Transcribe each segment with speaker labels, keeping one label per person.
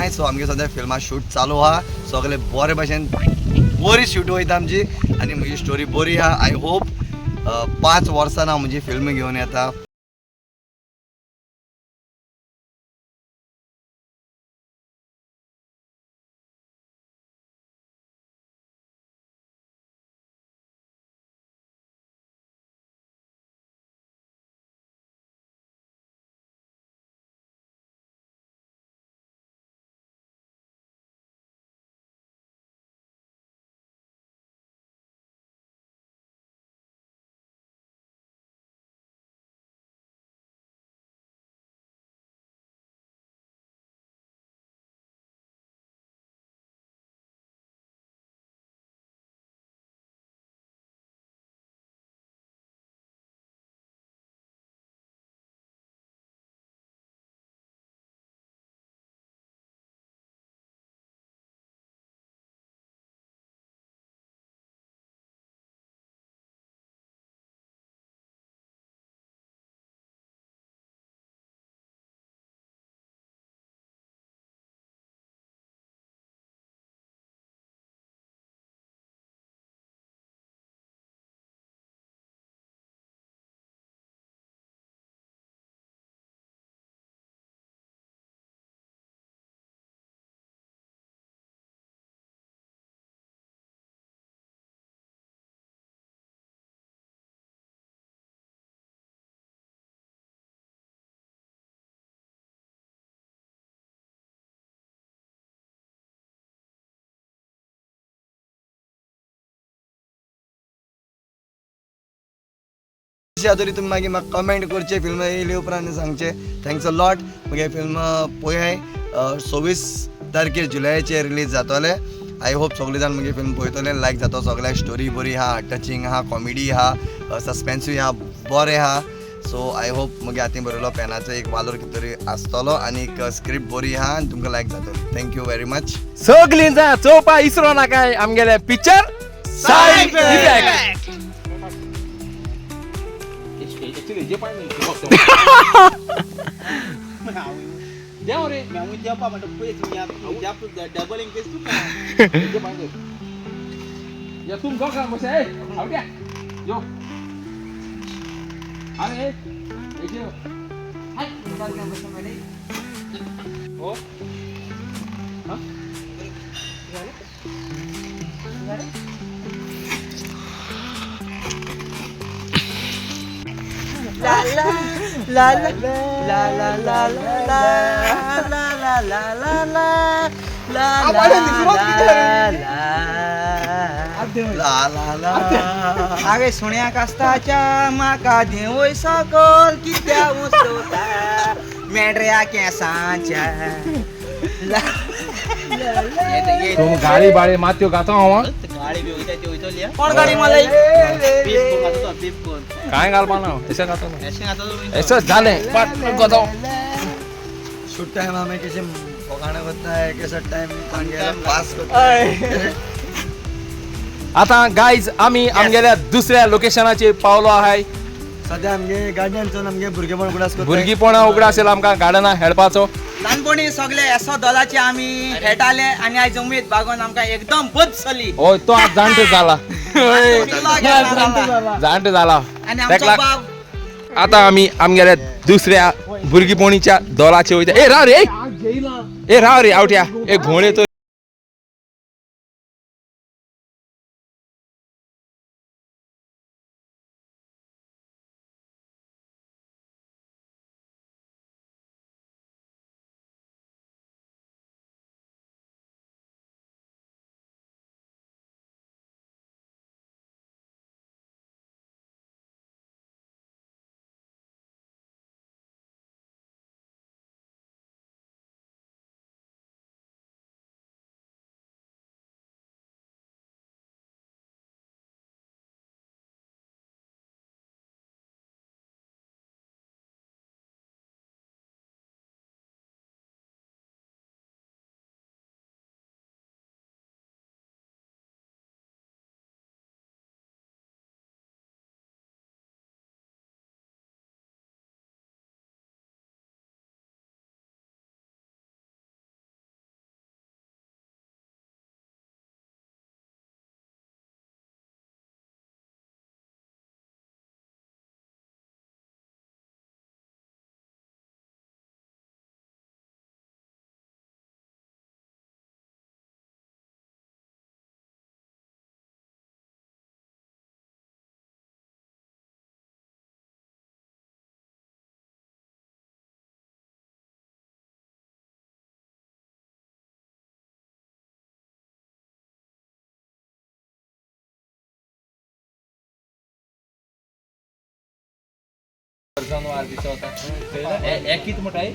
Speaker 1: कोणाय. सो आमगे सद्या फिल्मां शूट चालू आहा, सगळे बरे भशेन बरी शूट वयता आमची आनी म्हजी स्टोरी बरी आहा. I hope 5 वर्सां हांव म्हजी फिल्म घेवन येता. तरी तुमी मागीर म्हाका कमेंट करचे, फिल्म येयले उपरांत सांगचे. Thanks a lot. मगे फिल्म पळय 26 तारखेर जुलयाचेर रिलीज जातले. I hope सगळे जाण मगे फिल्म पळयतले, लायक जातो सगळ्याक. स्टोरी बरी आहा, टचिंग आहा, कॉमेडी आहा, सस्पेन्सूय आहा, बरें आहा. सो I hope मगे हातीन बरयलो पेनाचो एक वालोर कितें तरी आसतलो आनी एक स्क्रिप्ट बरी आहा आनी तुमकां लायक जातलो. Thank you very much.
Speaker 2: सगळीं जाण चोवपा इसरो नाकाय आमगेले picture side effect.
Speaker 3: La la la la la la la la la la la la la
Speaker 1: ला ला ला.
Speaker 3: आगे सुण्या कास्ताच्या माका देवय सकल कित्या उसवता मेंढऱ्या केसांच्या.
Speaker 2: गाडी बाळी मात्यो गातो हांव.
Speaker 3: कोण गाडी मला
Speaker 2: काय घालपा ना, अशें गातो ना, अशेंच जालें गातो.
Speaker 1: शूट टाइम आमी कशें फकाणां करताय, कसो टायम पास करताय.
Speaker 2: आतां गायज आमी आमगेल्या दुसऱ्या लोकेशनाचेर पावलो आहाय.
Speaker 1: सद्या आमगे गार्डन चोवन आमगे भुरगेपण उगडास करता.
Speaker 2: भुरगेपणा उगडास येयला आमकां गार्डना खेळपाचो.
Speaker 3: ल्हानपणी सगळे एसो दलाचे आमी खेळटाले आनी आयज उमेद बागोवन आमकां एकदम बद चली.
Speaker 2: हय, तो आतां जाणटो जाला, जाणटो जाला.
Speaker 3: आनी आमचो बाब.
Speaker 2: आतां आमी आमगेल्या दुसऱ्या भुरगेपणीच्या दलाचे वयता. ए राव रे, ए राव रे आवट्या, ए घोणे तो. जनवार दिसता हे कित म्हणटाय?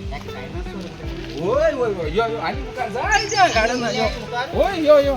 Speaker 2: वय वय वय, यो यो, आनी मुखार जाय त्या गार्डन, यो. वय, यो यो.